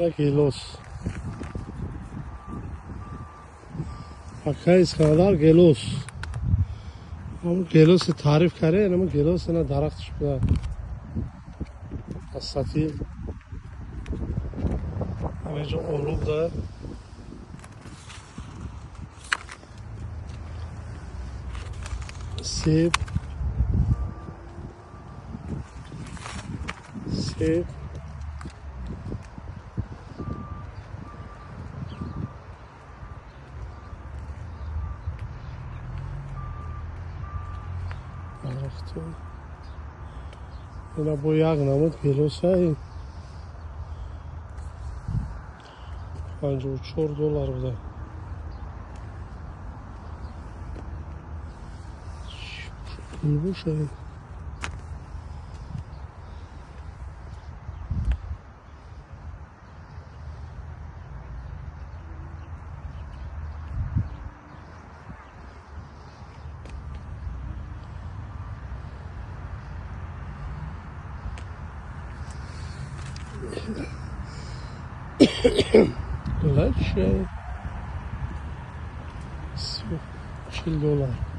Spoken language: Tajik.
Ина гелос. Акай Искандар, гелос. Ҳамун гелоси таъриф каре, инама гелос, ина дарахтш буда. Асати. Ҳаминҷо олу буда. Себ. Себ. Дарахту. Ина бо як намуд гелоса, 54 доллар буда. Пул боша. Лачай. 40 доллар.